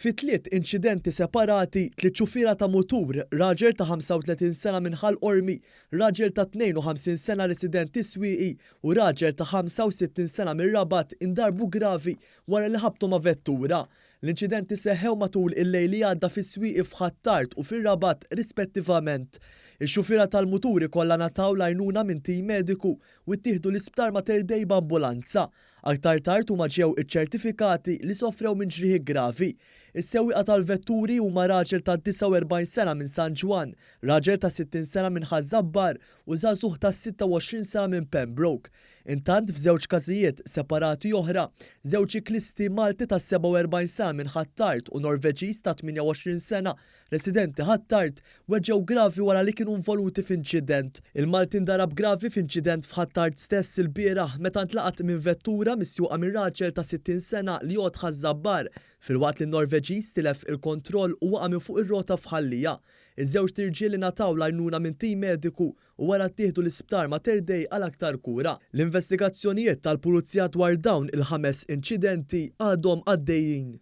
Fi tliet inċidenti separati, tliet xufiera ta' mutur, raġel ta' 35 sena minn Ħal Qormi, raġel ta' 52 sena residenti s-Swieqi u raġel ta' 65 sena mir-Rabat indarbu gravi wara li ħabtu ma' vettura. L-inċidenti seħħew matul il-lejl li għadda fis-Swieqi f'Ħ'Attard u fir-Rabat rispettivament. Ix-xufiera tal-muturi kollha ngħataw l-għajnuna minn tim mediku u ttieħdu l-Isptar Mater Dei b'ambulanza. Aktar tard huma ġew iċċertifikati li sofrew minn ġrieħi gravi. Is-sewwieqa tal-vetturi huma raġel ta' 49 sena minn San Ġwann, raġel ta' 60 sena minn Ħaż-Żabbar u żagħżugħ ta' 26 sena minn Pembroke. Intant f'żewġ każijiet separati oħra, żewġ ċiklisti Malti ta' 47 sena minn Ħ'Attard u Norveġiż ta' 28 sena residenti Ħ'Attard weġġgħu gravi wara li kienu involuti f'inċident. Il-Malti ndarab gravi f'inċident f'Ħ'Attard stess ilbieraħ meta ntlaqat minn vettura misjuqa minn raġel ta' 60 sena li joqgħod Ħaż-Żabbar, filwaqt li n-Norveġiż tilef il-kontroll u waqa' minn fuq ir-rota f'Ħal Lija. Iż-żewġt irġiel ingħataw l-għajnuna minn tim mediku u wara ttieħdu l-Isptar Mater Dei għal aktar kura. L-investigazzjonijiet tal-Pulizija dwar dawn il-ħames inċidenti għadhom għaddejjin.